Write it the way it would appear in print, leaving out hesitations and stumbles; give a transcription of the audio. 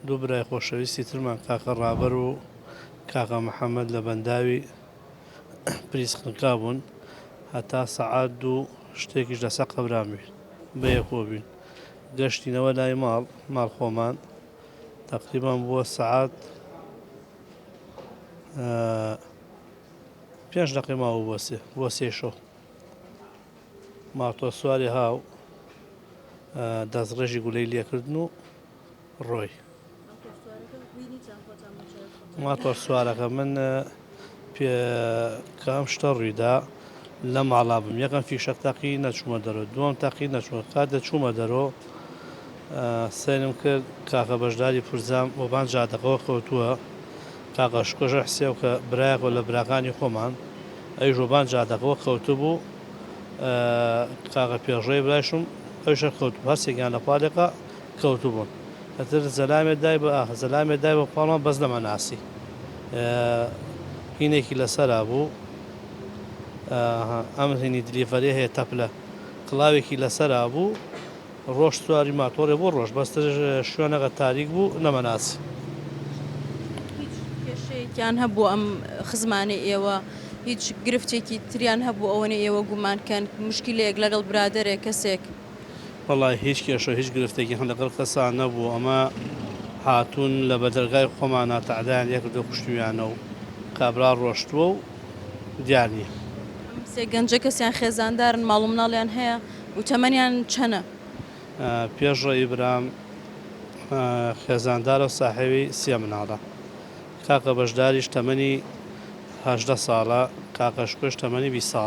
دوو برای خۆشەویستی ترمان کاکە ڕابەر و کاکە محەمەد لە بەنداوی پریس خنکا بوون هەتا سەعات دوو شتێکیش لەسەر قەبران بووین بەیەکەوە بووین گەشتینەوە لای ماڵ ماڵ خۆمان تەقریبان بووە سەعات پێنج دەقەی ماوە بۆ سێ بۆ سێ شەو ماتۆر سواری هاو دەستڕێژی گولەی لێکردن و ڕۆی. ماتۆر سوارەکە من پێ کە ئەم شتە ڕوویدا لە ماڵا بم یەکەم فیشەک تەقی نەچوومە دەرەوە دووەم تەقی نەچوومە کات دەچوومە دەرەوە سەیرم کرد کاکە بەشداری پورزام وەبان جادەکەوە کەوتووە کاکە شکۆژە حسێو کە برایەکەوە لە براکانی خۆمان ئەویش وەبان جادەکەوە کەوتبوو کاکە پێشڕەوی برایشم ئەویش هەر کەوتبوو هەرسێکیان لە پاڵێکا کەوتبوون ئیتر زەلامێ دای بە زەلامێ دای بە پاڵمان بەس نەماناسی هینێکی لەسەرا بوو ئەم هینی دلیڤەری هەیە تەپلە کڵاوێکی لەسەرا بوو ڕۆژ سواری ماتۆڕێ بۆ ڕۆژ بەستر شوێنەکە تاریک بوو نەمەناسی. هیچ کێشەیەکیان هەبوو ئەم خزمانەی ئێوە هیچ گرفتێکی تریان هەبوو ئەوەنەی ئێوە گومان کەن مشکیلەیەک لەگەڵ برادەرێک کەسێک؟ وەڵای هیچ کێشەو هیچ گرفتێکیان لەگەڵ کەسا نەبوو ئەمە هاتوون لە بەدەرگای خۆمانا تەعدایان لێکردوە کوشتویانە و کابرا ڕۆشتووە و دیار نیە. ئەم سێ گەنجە کەسیان خێزاندارن ماڵ و مناڵیان هەیە و تەمەنیان چەنە؟ پێشڕەوی برام خێزاندارە و ساحێبی سێ مناڵە. کاکە بەشداریش تەمەنی 18 ساڵە، کاکە شکۆش تەمەنی 20 ساڵە.